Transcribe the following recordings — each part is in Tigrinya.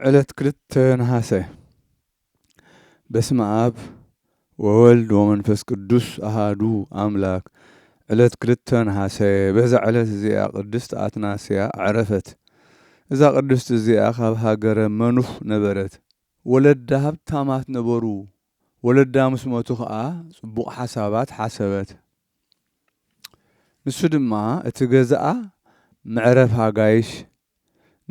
ዕለት ክልተ ነሓሰ። በስመ ኣብ ወወልድ ወመንፈስ ቅዱስ ኣሃዱ ኣምላክ። ዕለት ክልተ ነሓሰ። በዛ ዕለት እዚኣ ቅድስት ኣትናስያ ኣዕረፈት። እዛ ቅድስት እዚኣ ካብ ሃገረ መኑፍ ነበረት። ወለዳ ሃብታማት ነበሩ። ወለዳ ምስ ሞቱ ኸኣ ጽቡቕ ሓሳባት ሓሰበት። ንሱ ድማ እቲ ገዛኣ መዕረፍ ኣጋይሽ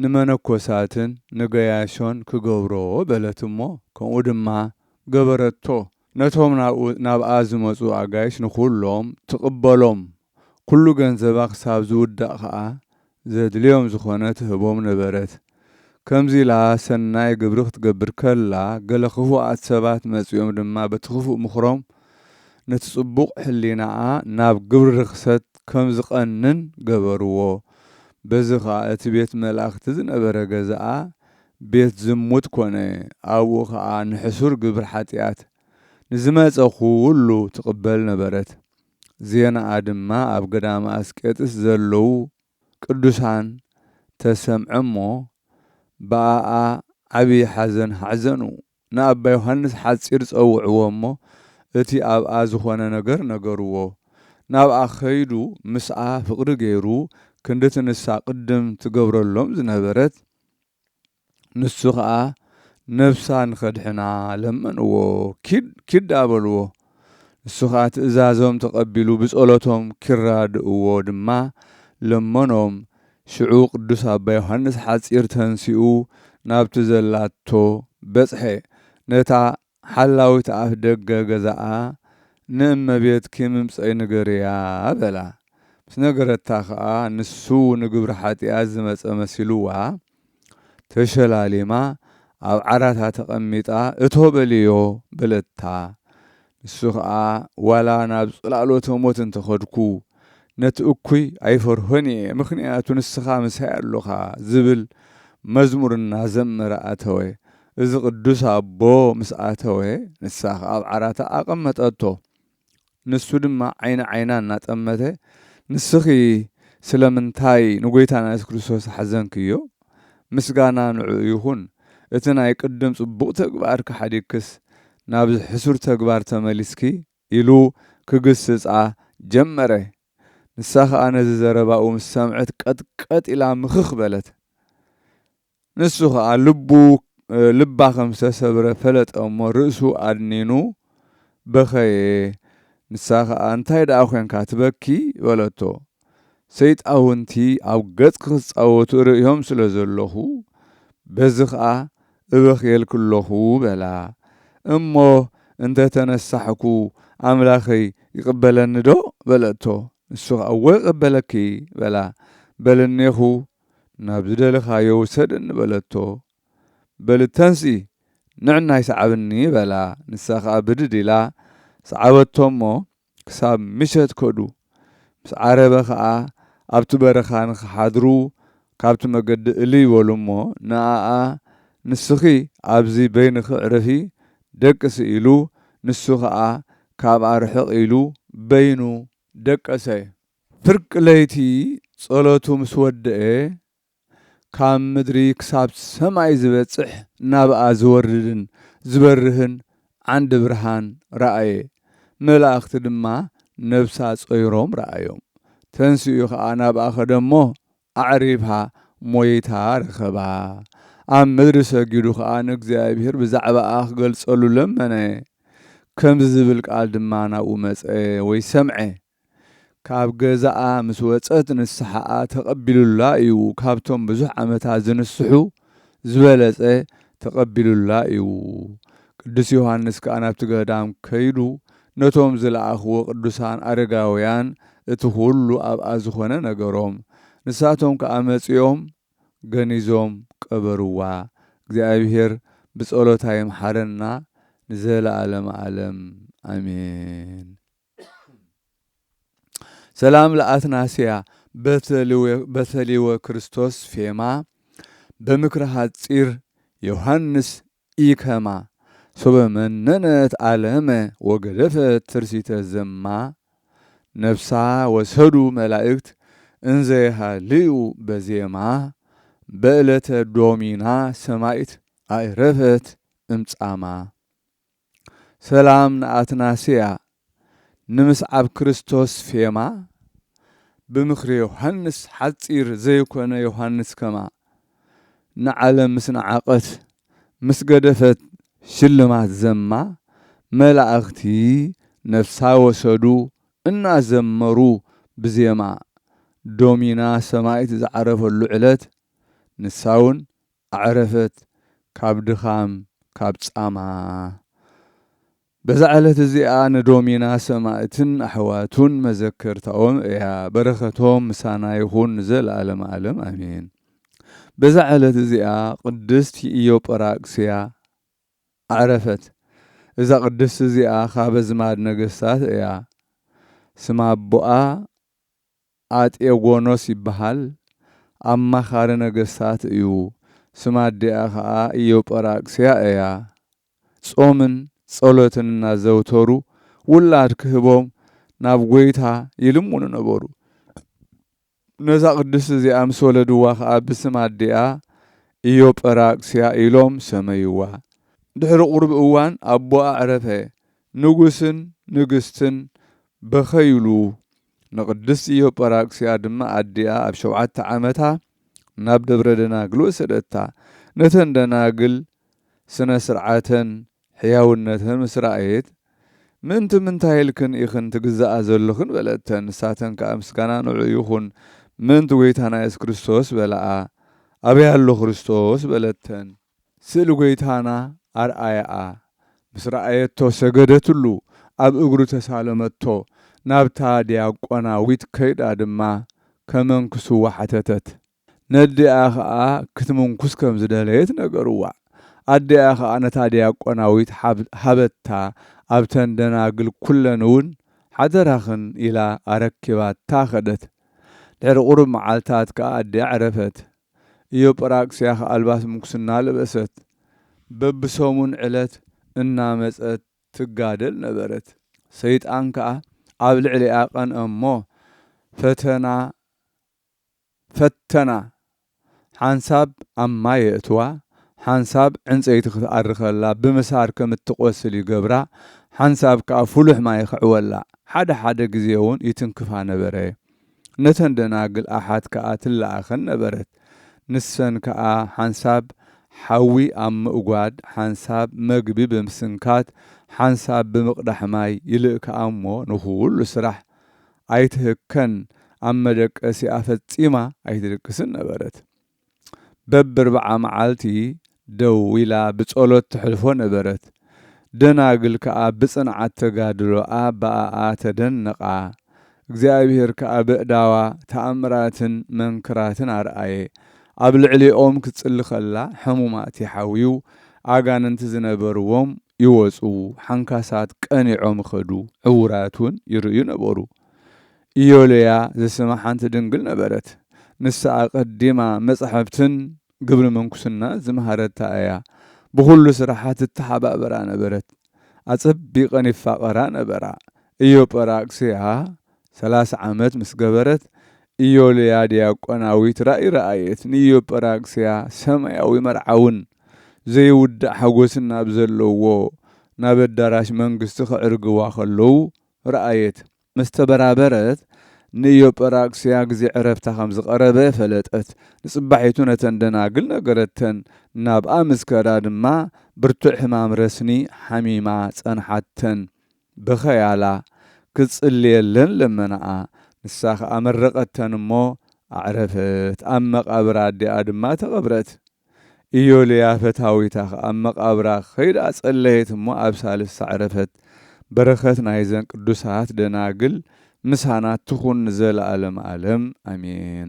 ንመነኮሳትን ንገያሾን ክገብሮ በለት እሞ፣ ከምኡ ድማ ገበረቶ። ነቶም ናብኡ፣ ናብኣ ዝመጹ ኣጋይሽ ንኹሎም ትቕበሎም። ኩሉ ገንዘባ ክሳብ ዝውዳእ ኸኣ ዘድልዮም ዝኾነ ትህቦም ነበረት። ከምዚ ኢላ ሰናይ ግብሪ ክትገብር ከላ፣ ገለ ክፉኣት ሰባት መጺኦም ድማ በቲ ክፉእ ምኽሮም ነቲ ጽቡቕ ሕሊናኣ ናብ ግብሪ ርኽሰት ከም ዝቐንን ገበርዎ። በዚ ኸኣ እቲ ቤት መላእኽቲ ዝነበረ ገዛኣ ቤት ዝሙት ኮነ። ኣብኡ ኸኣ ንሕሱር ግብሪ ሓጢኣት ንዝመጸ ኩሉ ትቕበል ነበረት። ዜናኣ ድማ ኣብ ገዳመ ኣስቄጥስ ዘለዉ ቅዱሳን ተሰምዐ እሞ፣ ብኣኣ ዓብዪ ሓዘን ሓዘኑ። ንኣባ ዮሃንስ ሓጺር ጸውዕዎ እሞ፣ እቲ ኣብኣ ዝኾነ ነገር ነገርዎ። ናብኣ ኸይዱ ምስኣ ፍቕሪ ገይሩ፣ ክንድቲ ንሳ ቅድም ትገብረሎም ዝነበረት፣ ንሱ ኸኣ ነብሳ ንኸድሕና ለመንዎ፣ ኪድ ኪድ ኣበልዎ። ንሱ ኸኣ ትእዛዞም ተቐቢሉ ብጸሎቶም ኪራድእዎ ድማ ለመኖም። ሽዑ ቅዱስ ኣባ ዮሃንስ ሓጺር ተንሲኡ ናብቲ ዘላቶ በጽሐ። ነታ ሓላዊት ኣፍ ደገ ገዛኣ፣ "ንእመቤትኪ ምምጸይ ንገርያ" በላ። ምስ ነገረታ ኸኣ ንሱ ንግብሪ ሓጢኣት ዝመጸ መሲልዋ፣ ተሸላሊማ ኣብ ዓራታ ተቐሚጣ፣ "እቶ በልዮ" በለታ። ንሱ ኸኣ፣ "ዋላ ናብ ጽላሎተ ሞት እንተኸድኩ፣ ነቲ እኩይ ኣይፈርሆን እየ፣ ምኽንያቱ ንስኻ ምሳይ ኣሎኻ" ዝብል መዝሙር እናዘመረ ኣተወ። እዚ ቅዱስ ኣቦ ምስ ኣተወ፣ ንሳ ኸኣ ኣብ ዓራታ ኣቐመጠቶ። ንሱ ድማ ዓይኒ ዓይና እናጠመተ፣ "ንስኺ ስለምንታይ ንጐይታና የሱስ ክርስቶስ ሓዘንክዮ? ምስጋና ንዕኡ ይኹን። እቲ ናይ ቅድም ጽቡቕ ተግባርኪ ሓዲግክስ ናብዚ ሕሱር ተግባር ተመሊስኪ?" ኢሉ ክግስጻ ጀመረ። ንሳ ኸኣ ነዚ ዘረባኡ ምስ ሰምዐት ቀጥቀጥ ኢላ ምኽኽ በለት። ንሱ ኸኣ ልቡ፣ ልባ ከም ዝተሰብረ ፈለጠ እሞ ርእሱ ኣድኒኑ በኸየ። ንሳ ኸኣ "እንታይ ደኣ ኾንካ ትበኪ?" በለቶ። "ሰይጣውንቲ ኣብ ገጽኪ ክጻወቱ እርእዮም ስለ ዘለኹ በዚ ኸኣ እበኽየልኪ ኣለኹ" በላ። "እሞ እንተ ተነሳሕኩ ኣምላኸይ ይቕበለኒ ዶ?" በለቶ። ንሱ ኸኣ "እወ ይቐበለኪ" በላ። "በል እኔኹ ናብ ዝደለኻዮ ውሰደኒ" በለቶ። "በሊ ተንስኢ፣ ንዕናይ ሰዓብኒ" በላ። ንሳ ኸኣ ብድድ ኢላ ሰዓበቶ እሞ ክሳብ ምሸት ከዱ። ምስ ዓረበ ኸኣ ኣብቲ በረኻ ንኽሓድሩ ካብቲ መገዲ እልይ በሉ እሞ ንኣኣ "ንስኺ ኣብዚ በይንኺ ዕረፊ፣ ደቅሲ" ኢሉ ንሱ ኸኣ ካብኣ ርሕቕ ኢሉ በይኑ ደቀሰ። ፍርቂ ለይቲ ጸሎቱ ምስ ወደአ፣ ካብ ምድሪ ክሳብ ሰማይ ዝበጽሕ ናብኣ ዝወርድን ዝበርህን ዓንዲ ብርሃን ረኣየ። መላእኽቲ ድማ ነብሳ ጾይሮም ረኣዮም። ተንሲኡ ኸኣ ናብኣ ኸደ እሞ ኣዕሪፋ ሞይታ ረኸባ። ኣብ ምድሪ ሰጊዱ ኸኣ ንእግዚኣብሔር ብዛዕባኣ ክገልጸሉ ለመነ። ከምዚ ዝብል ቃል ድማ ናብኡ መጸ ወይ ሰምዐ። ካብ ገዛኣ ምስ ወጸት ንስሓኣ ተቐቢሉላ እዩ። ካብቶም ብዙሕ ዓመታት ዝንስሑ ዝበለጸ ተቐቢሉላ እዩ። ቅዱስ ዮሃንስ ከኣ ናብቲ ገዳም ከይዱ ነቶም ዝለኣኽዎ ቅዱሳን ኣረጋውያን እቲ ኹሉ ኣብኣ ዝኾነ ነገሮም። ንሳቶም ከኣ መጺኦም ገኒዞም ቀበርዋ። እግዚኣብሔር ብጸሎታ ይምሓረና ንዘለዓለመ ዓለም ኣሜን። ሰላም ለኣትናስያ በተሊወ ክርስቶስ ፌማ በምክረ ሐጺር ዮሐንስ ኢከማ ሶበ መነነት ዓለመ ወገደፈት ትርሲተ ዘማ ነፍሳ ወሰዱ መላእክት እንዘ የሃልዩ በዜማ በእለተ ዶሚና ሰማይት ኣዕረፈት እምጻማ። ሰላም ንኣትናስያ ንምስዓብ ክርስቶስ ፌማ፣ ብምኽሪ ዮሃንስ ሓጺር ዘይኮነ ዮሃንስ ከማ። ንዓለም ምስ ነዓቐት ምስ ገደፈት ሽልማት ዘማ፣ መላእኽቲ ነፍሳ ወሰዱ እናዘመሩ ብዜማ። ዶሚና ሰማይት ዝዓረፈሉ ዕለት ንሳውን ኣዕረፈት ካብ ድኻም ካብ ጻማ። በዛ ዕለት እዚኣ ንዶሚና ሰማእትን ኣሕዋቱን መዘከርታኦም እያ። በረኸቶም ምሳና ይኹን ንዘለኣለም ዓለም ኣሜን። በዛ ዕለት እዚኣ ቅድስት ኢዮጵራቅስያ ኣዕረፈት። እዛ ቅድስት እዚኣ ካብ ኣዝማድ ነገስታት እያ። ስማ ኣቦኣ ኣጤጎኖስ ይበሃል። ኣማኻሪ ነገስታት እዩ። ስማ ኣዲኣ ኸኣ ኢዮጳራቅስያ እያ። ጾምን ጸሎትን እናዘውተሩ ውላድ ክህቦም ናብ ጐይታ ይልምኑ ነበሩ። ነዛ ቅድስቲ እዚኣ ምስ ወለድዋ ኸኣ ብስም ኣዲኣ ኢዮጳራቅስያ ኢሎም ሰመይዋ። ድሕሪ ቁሩብ እዋን ኣቦኣ ኣዕረፈ። ንጉስን ንግስትን በኸይሉ። ንቅድስት ኢዮጳራቅስያ ድማ ኣዲኣ ኣብ ሸውዓተ ዓመታ ናብ ደብረ ደናግል ወሰደታ። ነተን ደናግል ስነ ስርዓተን ሕያውነተን ምስ ረኣየት፣ "ምእንቲ ምንታይ ኢልክን ኢኽን ትግዝኣ ዘለኽን?" በለተን። ንሳተን ከኣ፣ "ምስጋና ንዑ ይኹን፣ ምእንቲ ጐይታና የሱስ ክርስቶስ" በላኣ። "ኣበይ ኣሎ ክርስቶስ?" በለተን። ስእሊ ጐይታና ኣርኣያኣ። ምስ ረኣየቶ ሰገደትሉ፣ ኣብ እግሩ ተሳለመቶ። ናብታ ዲያቆናዊት ከይዳ ድማ ከመንክስዋ ሓተተት። ነዲኣ ኸኣ ክትምንኩስ ከም ዝደለየት ነገርዋ። ኣዲኣ ኸኣ ነታ ዲያቆናዊት ሓብ-፣ ሃበታ። ኣብተን ደናግል ኩለን እውን ሓደራኽን ኢላ ኣረኪባታ ኸደት። ድሕሪ ቁሩብ መዓልታት ከኣ ኣዲኣ ዕረፈት። ኢዮጳራቅስያ ኸኣ ኣልባስ ምንኩስና ለበሰት። በብሰሙን ዕለት እናመጸት ትጋደል ነበረት። ሰይጣን ከኣ ኣብ ልዕሊኣ ቀንአ እሞ ፈተና ፈተና። ሓንሳብ ኣብ ማይ የእትዋ፣ ሓንሳብ ዕንጸይቲ ክትኣርኸላ ብምሳር ከም እትቆስል ይገብራ፣ ሓንሳብ ከኣ ፍሉሕ ማይ ይኽዕወላ፣ ሓደ ሓደ ግዜ እውን ይትንክፋ ነበረ። ነተን ደናግል ኣሓት ከኣ ትለኣኸን ነበረት። ንሰን ከኣ ሓንሳብ ሓዊ ኣብ ምእጓድ፣ ሓንሳብ መግቢ ብምስንካት፣ ሓንሳብ ብምቕዳሕ ማይ ይልእክኣ እሞ ንኹሉ ስራሕ ኣይትህከን፣ ኣብ መደቀሲኣ ፈጺማ ኣይትድቅስን ነበረት። በብርብዓ መዓልቲ ደው ኢላ ብጸሎት ተሕልፎ ነበረት። ደናግል ከኣ ብጽንዓት ተጋድሎኣ ብኣኣ ተደነቓ። እግዚኣብሔር ከኣ በእዳዋ ተኣምራትን መንክራትን ኣርኣየ። ኣብ ልዕሊኦም ክትጽሊ ኸላ ሕሙማት ይሓውዩ፣ ኣጋንንቲ ዝነበርዎም ይወጹ፣ ሓንካሳት ቀኒዖም ኸዱ፣ ዕዉራት እውን ይርእዩ ነበሩ። ኢዮልያ ዝስማ ሓንቲ ድንግል ነበረት። ንሳ ኣቐዲማ መጻሕፍትን ግብሪ ምንኩስና ዝመሃረታ እያ። ብኹሉ ስራሓ ትተሓባበራ ነበረት። ኣጸቢቐን ይፋቐራ ነበራ። ኢዮጳራቅስያ ሰላሳ ዓመት ምስ ገበረት፣ ኢዮልያ ዲያቆናዊት ራእይ ረኣየት። ንኢዮጳራቅስያ ሰማያዊ መርዓውን ዘይውዳእ ሓጎስን ኣብ ዘለዎ ናብ ኣዳራሽ መንግስቲ ከዕርግዋ ከለዉ ረኣየት። ምስ ተበራበረት፣ ንኢዮጳራቅስያ ግዜ ዕረፍታ ከም ዝቐረበ ፈለጠት። ንጽባሒቱ ነተን ደናግል ነገረተን። ናብኣ ምስ ከዳ ድማ፣ ብርቱዕ ሕማም ረስኒ ሓሚማ ጸንሓተን። በኸያላ፣ ክትጽልየለን ለመናኣ። ንሳ ኸኣ መረቐተን እሞ ኣዕረፈት። ኣብ መቓብር ኣዲኣ ድማ ተቐብረት። ኢዮልያ ፈታዊታ ኸኣ ኣብ መቓብራ ኸይዳ ጸለየት እሞ ኣብ ሳልስቲ ኣዕረፈት። በረኸት ናይዘን ቅዱሳት ደናግል ምሳና ትኹን ንዘለዓለም ዓለም ኣሜን።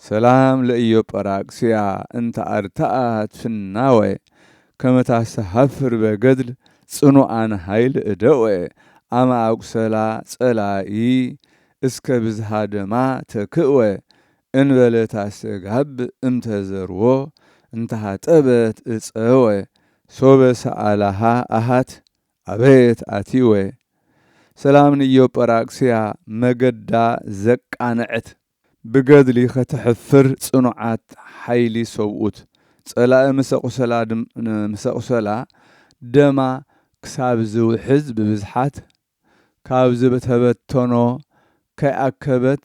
ሰላም ለኢዮጳራቅስያ እንተ ኣርትኣት ፍናወ፣ ከመ ታስተሃፍር በገድል ጽኑዓን ኃይል እደወ፣ አመ አቁሰላ ጸላኢ እስከ ብዝሃ ደማ ተክእወ፣ እንበለ ታስተጋብ እምተዘርዎ እንተሃጠበት እፀወ፣ ሶበ ሰአላሃ አሃት አበየት አቲወ። ሰላም ንኢዮጳራቅስያ መገዳ ዘቃንዐት፣ ብገድሊ ኸተሕፍር ጽኑዓት ሓይሊ ሰብኡት። ጸላኢ ምስ ኣቑሰላ ድም-፣ ን-፣ ምስ ኣቑሰላ ደማ ክሳብ ዝውሕዝ ብብዝሓት ካብ ዝተበተኖ ከይኣከበት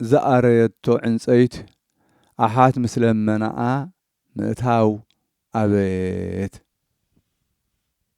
ዝኣረየቶ ዕንጸይት ኣሓት ምስ ለመናኣ ምእታው ኣበየት።